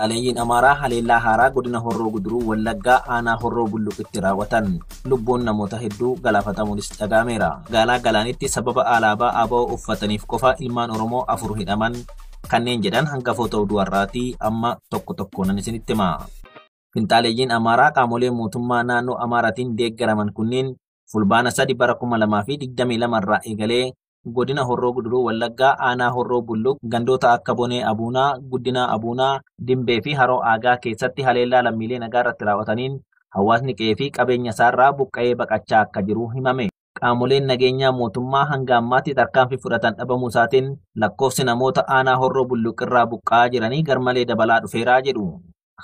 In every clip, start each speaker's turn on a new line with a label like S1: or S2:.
S1: Finxaaleeyyiin Amaaraa haleellaa haaraa godina Horroo Guduruu Wallaggaa aanaa Horroo Bulluqitti raawwatan. Lubbuun namoota hedduu galaafatamuunis dhaga'ameera. Magaalaa Galaanitti sababa alaabaa ABO uffataniif qofa ilmaan Oromoo 4 hidhaman kanneen jedhan hangafoota oduu har'aatii amma tokko tokkoonan isinitti hima. Finxaaleeyyiin Amaaraa qaamolee mootummaa naannoo Amaaraatiin deeggaraman kunneen Fulbaana 3 bara 2022 irraa eegalee godina Horroo Guduruu Wallaggaa aanaa Horroo Bulluq gandoota akka Bonee Abuunaa, Guddinaa Abuunaa, Dimbee fi Haroo Aagaa keessatti haleellaa lammiilee nagaa irratti raawwataniin hawaasni qe'ee fi qabeenya isaarraa buqqa'ee baqachaa akka jiru himame. Qaamoleen nageenyaa mootummaa hanga ammaatti tarkaanfii fudhatan dhabamuu isaatiin lakkoofsi namoota aanaa Horroo Bulluq irraa buqqa'aa jiranii garmalee dabalaa dhufeeraa jedhu.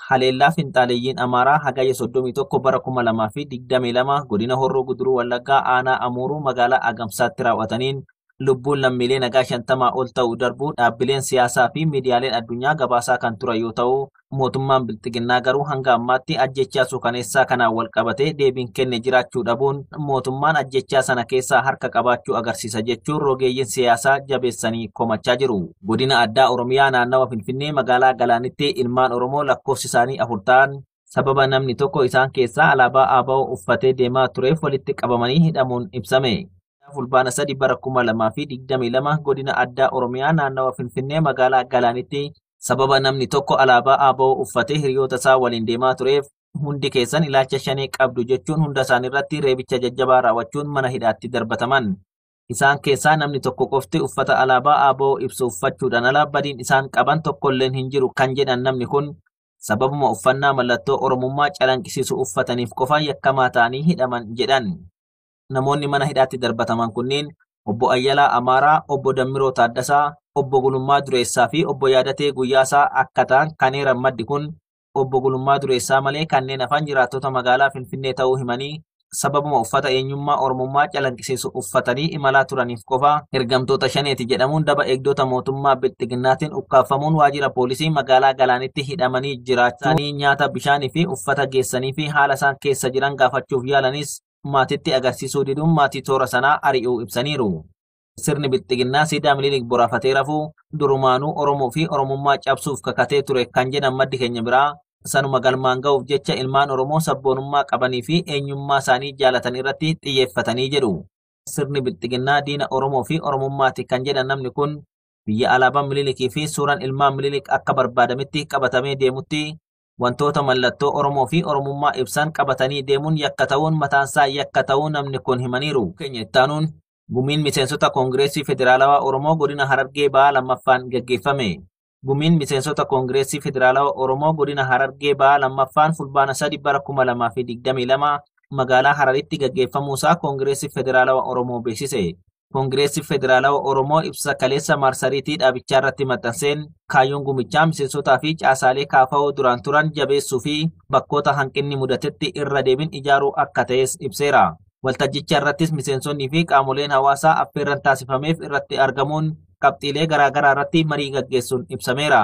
S1: Haleellaa finxaaleeyyiin Amaaraa Hagayya 31 bara 2022 godina Horroo Guduruu Wallaggaa aanaa Amuuruu magaalaa Agamsaatti raawwataniin lubbuun lammiilee nagaa 50 ol ta'u darbuu dhaabbileen siyaasaa fi miidiyaaleen addunyaa gabaasaa kan turan yoo ta'u, mootummaan Bilxiginnaa garuu hanga ammaatti ajjechaa suukaneessaa kanaan wal qabatee deebiin kenne jiraachuu dhabuun mootummaan ajjechaa sana keessaa harka qabaachuu agarsiisa jechuun rogeeyyiin siyaasaa jabeessanii komachaa jiru. Godina addaa Oromiyaa naannawa Finfinnee magaalaa Galaanitti ilmaan Oromoo lakkoofsi isaanii 4 ta'an sababa namni tokko isaan keessaa alaabaa ABO uffatee deemaa tureef walitti qabamanii hidhamuun ibsame. Fulbaana 3 bara 2022 godina addaa Oromiyaa naannawa Finfinnee magaalaa Galaanitti sababa namni tokko alaabaa ABO uffatee hiriyoota isaa waliin deemaa tureef hundi keessan ilaalcha shanee qabdu jechuun hunda isaaniirratti reebicha jajjabaa raawwachuun mana hidhaatti darbataman. Isaan keessaa namni tokko qofti uffata alaabaa ABO ibsu uffachuudhaan ala badiin isaan qaban tokkolleen hin jiru kan jedhan namni kun sababuma uffannaa mallattoo Oromummaa calanqisiisu uffataniif qofa yakkamaa ta'anii hidhaman jedhan. Namoonni mana hidhaatti darbataman kunneen obbo Ayyalaa Amaaraa, obbo Dammiroo Taaddasaa, obbo Gulummaa Dureessaa fi obbo Yaadatee Guyyaasaa akka ta'an kan eeran maddi kun obbo Gulummaa Dureessaa malee kanneen hafan jiraattota magaalaa Finfinnee ta'uu himanii sababuma uffata eenyummaa Oromummaa calanqisiisu uffatanii imalaa turaniif qofa ergamtoota shaneeti jedhamuun daba eegdota mootummaa Bilxiginnaatiin ukkaaffamuun waajjira poolisii magaalaa Galaanitti hidhamanii jiraachuu nyaata bishaanii fi uffata geessanii fi haala isaan keessa jiran gaafachuuf yaalanis maatitti agarsiisuu diduun maatii toora sanaa ari'uu ibsaniiru. Sirni Bilxiginnaa siidaa Minilik boraafatee rafuu durumaanuu Oromoo fi Oromummaa cabsuuf kakatee ture kan jedhan maddi keenya biraa sanuma galmaan ga'uuf jecha ilmaan Oromoo sabboonummaa qabanii fi eenyummaa isaanii jaalatan irratti xiyyeeffatanii jedhu. Sirni Bilxiginnaa diina Oromoo fi Oromummaati kan jedhan namni kun biyya alaabaan Minilikii fi suuraan ilmaan Minilik akka barbaadametti qabatamee deemutti wantoota mallattoo Oromoo fi Oromummaa ibsan qabatanii deemuun yakka ta'uun mataansaa yakka ta'uu namni kun himaniiru. Keenya ittaanuun gumiin miseensota Koongireesii Federaalawaa Oromoo godina Harargee Ba'aa lammaffaan gaggeeffame. Gumiin miseensota Koongireesii Federaalawaa Oromoo godina Harargee Ba'aa lammaffaan Fulbaana 3 bara 2022 magaalaa Hararitti gaggeeffamuusaa Koongireesii Federaalawaa Oromoo beeksise. Koongireesii Federaalawaa Oromoo ibsa kaleessa marsariitii dhaabichaa irratti maxxanseen kaayyoon gumichaa miseensotaa fi caasaalee kaafa'oo duraan turan jabeessuu fi bakkoota hanqinni mudatetti irra deebiin ijaaruu akka ta'es ibseera. Waltajjicha irrattis miseensonnii fi qaamoleen hawaasaa affeerran taasifameef irratti argamuun qabxiilee garaagaraa irratti marii gaggeessuun ibsameera.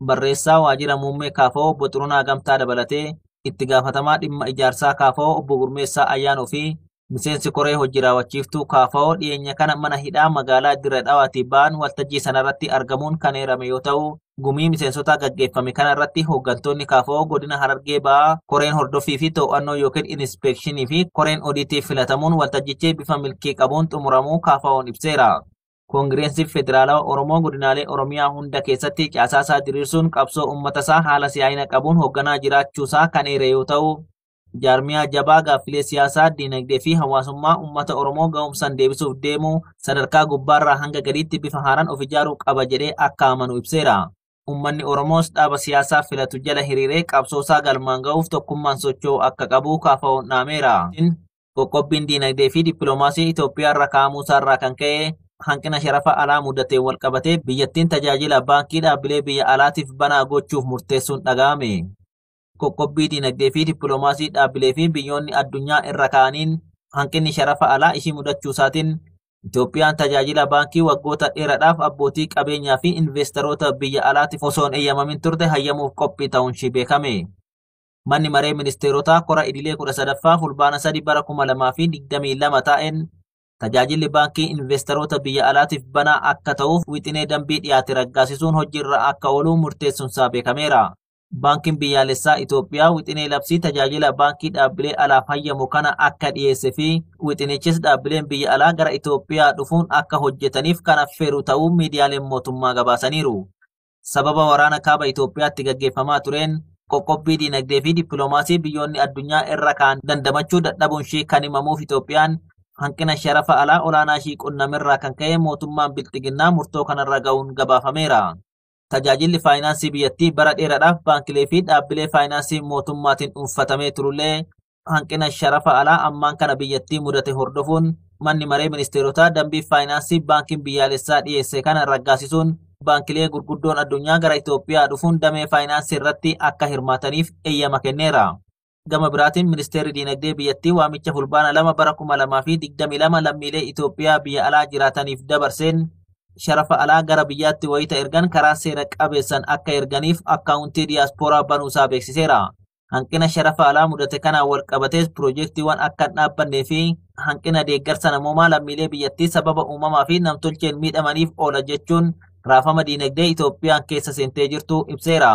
S1: Barreessaa waajjira muummee kaafa'oo obbo Xurunaa Gamtaa dabalatee itti gaafatamaa dhimma ijaarsaa kaafa'oo obbo Gurmeessaa Ayyaanoo fi miseensi koree hojii raawwachiiftuu kaafa'oo dhiyeenya kana mana hidhaa magaalaa Dirre Dhawaatii ba'an waltajjii sanarratti argamuun kan eerame yoo ta'u, gumii miseensotaa gaggeeffame kanarratti hooggantoonni kaafa'oo godina Harargee Ba'aa koreen hordoffii fi to'annoo yookiin inispeekshinii fi koreen odiitiif filatamuun waltajjichi bifa milkii qabuun xumuramuu kaafa'oon ibseera. Koongireesii Federaalawaa Oromoo godinaalee Oromiyaa hunda keessatti caasaasaa diriirsuun qabsoo uummatasaa haala si'aayina qabuun hoogganaa jiraachuusaa kan eere yoo ta'u, jaarmiyaa jabaa gaaffilee siyaasaa, diinagdee fi hawaasummaa uummata Oromoo ga'umsaan deebisuuf deemu sadarkaa gubbaarraa hanga gadiitti bifa haaraan of ijaaruu qaba jedhee akka amanu ibseera. Uummanni Oromoos dhaaba siyaasaa filatu jala hiriiree qabsoosaa galmaan ga'uuf tokkummaan socho'uu akka qabu kaafa'uun dhaameera. Qoqqobbiin diinagdee fi dippiloomaasii Itoophiyaa irra kaa'amuusaarraa kan ka'e hanqina sharafa alaa mudateen wal qabatee biyyattiin tajaajila baankii dhaabbilee biyya alaatiif banaa gochuuf murteessuun dhaga'ame. Qoqqobbii diinagdee fi dippiloomaasii dhaabbilee fi biyyoonni addunyaa irra kaa'aniin hanqinni sharafa alaa ishii mudachuusaatiin Itoophiyaan tajaajila baankii waggoota dheeraadhaaf abbootii qabeenyaa fi investeroota biyya alaatiif osoo hin eeyyamamin turte hayyamuuf qophii ta'uun ishii beekame. Manni maree ministeerotaa kora idilee 13ffaa Fulbaana 3 bara 2022 taa'een tajaajilli baankii investeroota biyya alaatiif banaa akka ta'uuf wixinee dambii dhiyaate raggaasisuun hojiirra akka oolu murteessuunsaa beekameera. Baankiin biyyaalessaa Itoophiyaa wixinee labsii tajaajila baankii dhaabbilee alaaf hayyamu kana akka dhiyeesse fi wixinichis dhaabbileen biyya alaa gara Itoophiyaa dhufuun akka hojjetaniif kan affeeru ta'uu miidiyaaleen mootummaa gabaasaniiru. Sababa waraana kaaba Itoophiyaatti gaggeeffamaa tureen qoqqobbii diinagdee fi dippiloomaasii biyyoonni addunyaa irra kaan dandamachuu dadhabuun ishee kan himamuuf Itoophiyaan hanqina sharafa alaa olaanaa ishii qunnamerraa kan ka'e mootummaan bilxiginnaa murtoo kanarra ga'uun gabaafameera. Tajaajilli faayinaansii biyyattii bara dheeraadhaaf baankilee fi dhaabbilee faayinaansii mootummaatiin dhuunfatamee turullee hanqina sharafa alaa ammaan kana biyyattii mudate hordofuun manni maree ministeerotaa dambii faayinaansii baankiin biyyaalessaa dhiyeesse kana raggaasisuun baankilee gurguddoon addunyaa gara Itoophiyaa dhufuun damee faayinaansii irratti akka hirmaataniif eeyyama kenneera. Gama biraatiin ministeerri diinagdee biyyattii waamicha fulbaana 2 bara 2022 lammiilee Itoophiyaa biyya alaa jiraataniif dabarseen sharafa alaa gara biyyaatti wayita ergan karaa seera qabeessan akka erganiif akkaawuntii diyaaspooraa banuusaa beeksiseera. Hanqina sharafa alaa mudate kanaan wal qabatees piroojeektiiwwan akka hin dhaabbannee fi hanqina deeggarsa namoomaa lammiilee biyyattii sababa uumamaa fi namtolcheen miidhamaniif oola jechuun raafama diinagdee Itoophiyaan keessa seentee jirtu ibseera.